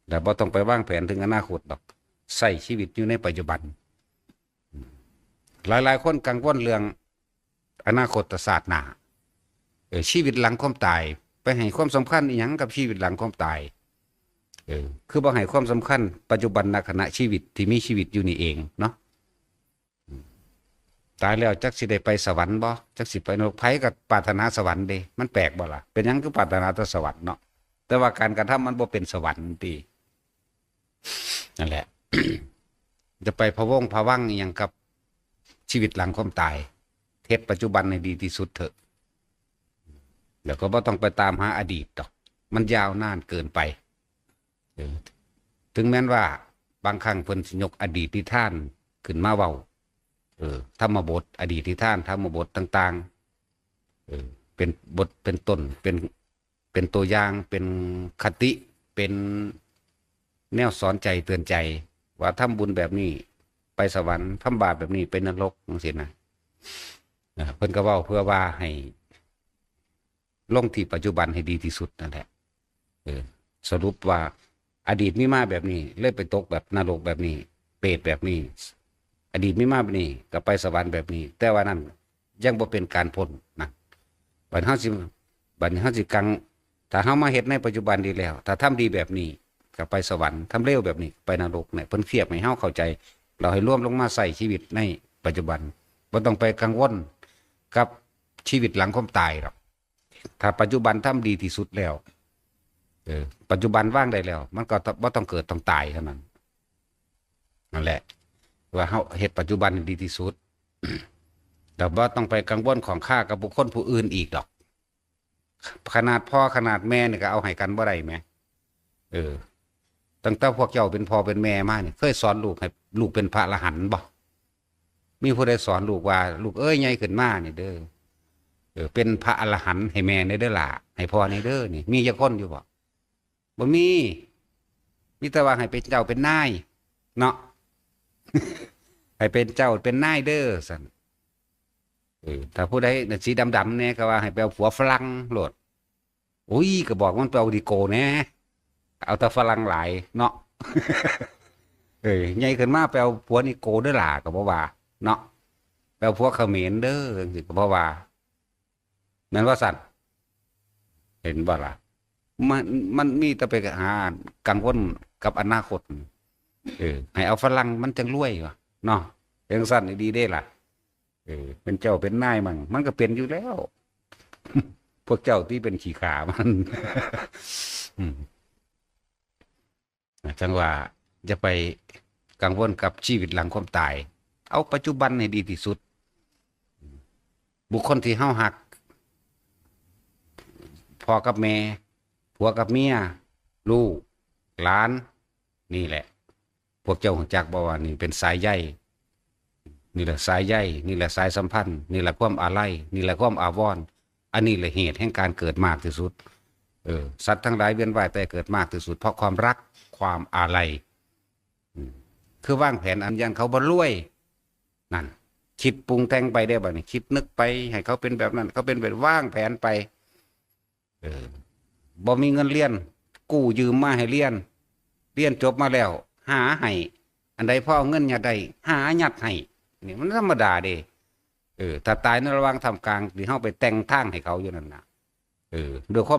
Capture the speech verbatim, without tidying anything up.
แล้วบ่ต้องไปวางแผนถึงอนาคตดอก ใช้ชีวิตอยู่ในปัจจุบัน หลายๆคนกังวลเรื่องอนาคตศาสตร์หน้า เออ ชีวิตหลังความตาย ไปให้ความสำคัญอีหยังกับชีวิตหลังความตาย เออ คือบ่ให้ความสำคัญปัจจุบันณขณะชีวิตที่มีชีวิตอยู่นี่เองเนาะ ตายแล้วจักสิได้ไปสวรรค์บ่ จักสิไปนรก ไผก็ปรารถนาสวรรค์เด้ มันแปลกบ่ล่ะ เป็นหยังคือปรารถนาแต่สวรรค์เนาะ แต่ว่าการกระทำมันบ่เป็นสวรรค์ติ นั่นแหละ จะไปพะวงพะวังอีหยังกับชีวิตหลังความตาย เฮ็ดปัจจุบันให้ดีที่สุดเถอะ แล้วก็บ่ต้องไปตามหาอดีตดอก มันยาวนานเกินไป เออ ถึงแม้นว่าบางครั้งเพิ่นสิยกอดีตนิทานขึ้นมาเว้า เออ ธรรมบท อดีตนิทาน ธรรมบทต่างๆ เออ เป็นบท เป็นต้น เป็น เป็นตัวอย่าง เป็นคติ เป็นแนวสอนใจเตือนใจ ว่าทำบุญแบบนี้ไปสวรรค์ ทำบาปแบบนี้ไปนรก จังซี้นะ เออ เพิ่นก็เว้าเพื่อว่าให้ลงที่ปัจจุบันให้ดีที่สุดนั่นแหละ เออ สรุปว่าอดีตมีมาแบบนี้ เลยไปตกแบบนรกแบบนี้ เปรตแบบนี้ อดีตมีมาแบบนี้ ก็ไปสวรรค์แบบนี้ แต่ว่านั่นยังบ่เป็นการพ้นนะ บัดเฮาสิ บัดนี้เฮาสิกัง ถ้าเฮามาเฮ็ดในปัจจุบันดีแล้ว ถ้าทำดีแบบนี้ ก็ไปสวรรค์ ทำเลวแบบนี้ ไปนรกเนี่ย เพิ่นเปรียบให้เฮาเข้าใจ เราให้รวมลงมาใช้ชีวิตในปัจจุบัน บ่ต้องไปกังวลกับชีวิตหลังความตายหรอก ถ้าปัจจุบันทำดีที่สุดแล้ว เออ ปัจจุบันวางได้แล้ว มันก็บ่ต้องเกิดต้องตายเท่านั้น นั่นแหละ ว่าเฮาเฮ็ดปัจจุบันให้ดีที่สุด แล้วบ่ต้องไปกังวลข้องคากับบุคคลผู้อื่นอีกดอก ขนาดพ่อขนาดแม่นี่ก็เอาให้กันบ่ได้แหม เออ ตั้งแต่พวกเจ้าเป็นพ่อเป็นแม่มานี่ เคยสอนลูกให้ลูกเป็นพระอรหันต์บ่ มีผู้ใดสอนลูกว่า "ลูกเอ้ย ใหญ่ขึ้นมานี่เด้อ เออ เป็นพระอรหันต์ให้แม่แหน่เด้อล่ะ ให้พ่อแหน่เด้อ" นี่ มีจักคนอยู่บ่ บ่มี มีแต่ว่าให้เป็นเจ้าเป็นนาย เนาะ ให้เป็นเจ้าเป็นนายเด้อ ซั่น เออ ถ้าผู้ใดน่ะสีดำๆแหน่ ก็ว่าให้ไปเอาผัวฝรั่งโลด อุ้ย ก็บอกมันไปเอาดีโกแหน่ เอาแต่ฝรั่งหลายเนาะ เออ ใหญ่ขึ้นมาไปเอาผัวนิโกเด้อล่ะ ก็บ่ว่า เนาะ ไปเอาผัวเขมรเด้อ จังซี้ก็บ่ว่า แม่นว่าซั่น เห็นบ่ล่ะ มัน มันมีแต่ไปหากังวลกับอนาคต เออ ให้เอาฝรั่งมันจังรวยว่ะ เนาะ จังซั่นดีเด้ล่ะ เออ เป็นเจ้าเป็นนายมั่ง มันก็เป็นอยู่แล้ว พวกเจ้าที่เป็นขี้ข้ามัน อืม จังว่าอย่าไปกังวลกับชีวิตหลังความตาย เอาปัจจุบันให้ดีที่สุด บุคคลที่เฮาฮัก พ่อกับแม่ ผัวกับเมีย ลูก หลาน นี่แหละ พวกเจ้ารู้จักบ่ว่านี่เป็นสายใย นี่แหละสายใย นี่แหละสายสัมพันธ์ นี่แหละความอาลัย นี่แหละความอาวรณ์ อันนี้แหละเหตุแห่งการเกิดมากที่สุด เออ สัตว์ทั้งหลายเวียนว่ายตายเกิดมากที่สุด เพราะความรัก ความอาลัย อืม คือวางแผนอันยันเขาบ่รวย นั่น คิดปรุงแต่งไปได้บัดนี้ คิดนึกไป ให้เขาเป็นแบบนั้น เขาเป็นแบบ วางแผนไป เออ บ่มีเงินเรียน กู้ยืมมาให้เรียน เรียนจบมาแล้ว หาให้ อันใดพอเอาเงินยัดได้ หายัดให้ นี่มันธรรมดาเด้ เออ ถ้าตายในระหว่างท่ามกลางที่เฮาไปแต่งทางให้เขาอยู่นั่นน่ะ เออ ด้วยควา